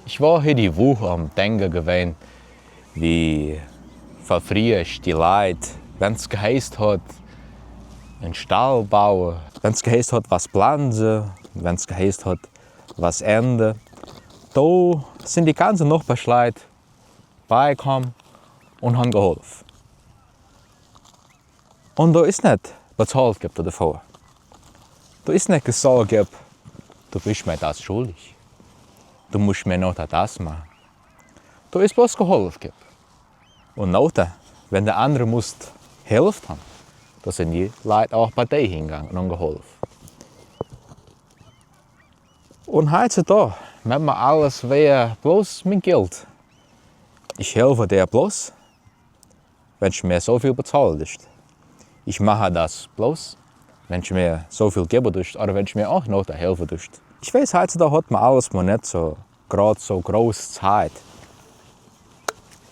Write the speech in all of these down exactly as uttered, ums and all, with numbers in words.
Ich wor hia die Woch am Denke gewesen, wie verfriesch die Leit, wenn's geheißt hat, en Stall baue, wenn's geheißt hat, was planze, wenn's geheißt hat, was ende. Do sin die ganze Nochbarsleit beikommen un han geholf. Un do is net bezahlt geb dodevor. Do is net gesaht geb, du bisch mer das schuldig. Du musch mer noch das mache. Do is bloß geholf geb. Un nohder, wenn de andere musst helft han, do sin die Leit aach bei dee hingange un geholf. Un heitzedaag, wenn mer alles wär bloß mit Geld. Ich helfe der bloß, wenn's mer so viel bezahlt is. Ich mache das bloß, wenn's mer so viel gebe duscht oder wenn's mer aach noch do helfe duscht. Ich weiß, heitzedaag hat mer alles mo net so, grad so groß Zeit,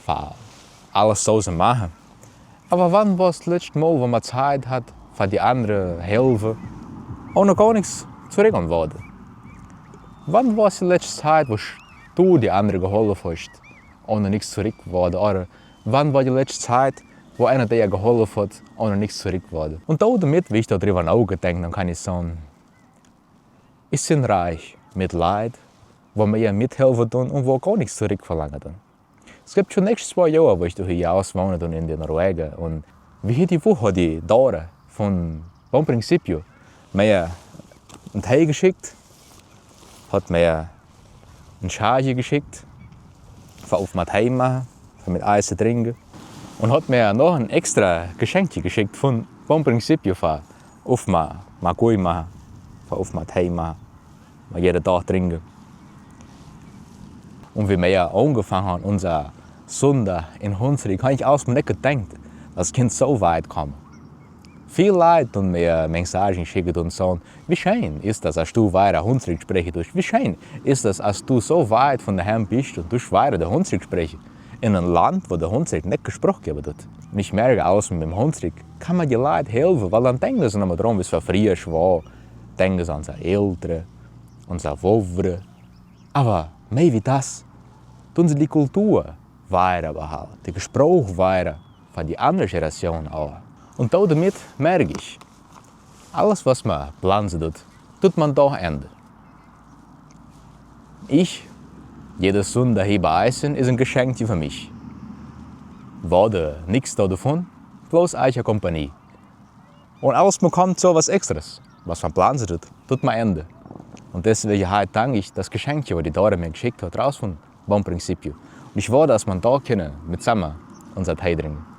fer alles so ze mache. Aber wann war's letscht Mol, wo mer Zeit hat, fer die andere helfe, ohne gar nix zurück woode? Wann war's die letscht Zeit, wo du die andere geholf hast, ohne nix zurück woode? Oder wann war die letscht Zeit, wo einer der geholf hat, ohne nix zurück woode? Un do demit, wie ich do driwwer nogedenkt, dann kann ich sage, ich sin reich mit Leit, wo mer mithelfe dun un wo gar nix zurück verlange dun. Es gibt schun nächscht zwei Johr, wo ich do hia auswohne dun in de Norwege. Un wie hia die Woch hat die Dora vun Bom Princípio mer en Tee geschickt, hat mer en Charge geschickt, fer uff mer Tee mache, fer mit Eis ze trinke. Un hat mer noch en extra Geschenk geschickt vun Bom Princípio fer uff mer, mer Kui mache, fer uff mer Tee mache, mer jede Daag trinke. Un wie mer aagefang han, unser Sunda in Hunsrück, han ich aus mer net gedenkt, das kinnt so weit komme. Viel Leit dun mer Message schicke un sage, wie scheen is das, as du wiejer Hunsrück spreche duscht. Wie scheen is das, as du so weit vun doheim bisch un duscht wiejer de Hunsrück spreche. In en Land, wo de Hunsrück net gesproche weed. Un ich merke, aus mit em Hunsrück kann mer die Leit helfe, weil dann denke se net meh dran, wie's verfriesch war. Denke se an sine Eltre, an sine Vovre. Aber meh wie das, dun se die Kultur wiejer behalle, de Gesproch wiejer fer die andere Generation aach. Un do demit merk ich, alles, was mer planze dut, dut mer doch ende. Ich, jede Sunda hia bei eich sin, is en Geschenk fer mich. Woode nix dodevun, bloß eich Kompanie. Un aus mer kummt so was Extras, was mer planze dut, dut mer ende. Un deswege heit dank ich das Geschenk, wo die Dora mer geschickt hat, raus vun Bom Princípio. Un ich woll, dass mer do kinne mitsamme unser Tee trinke.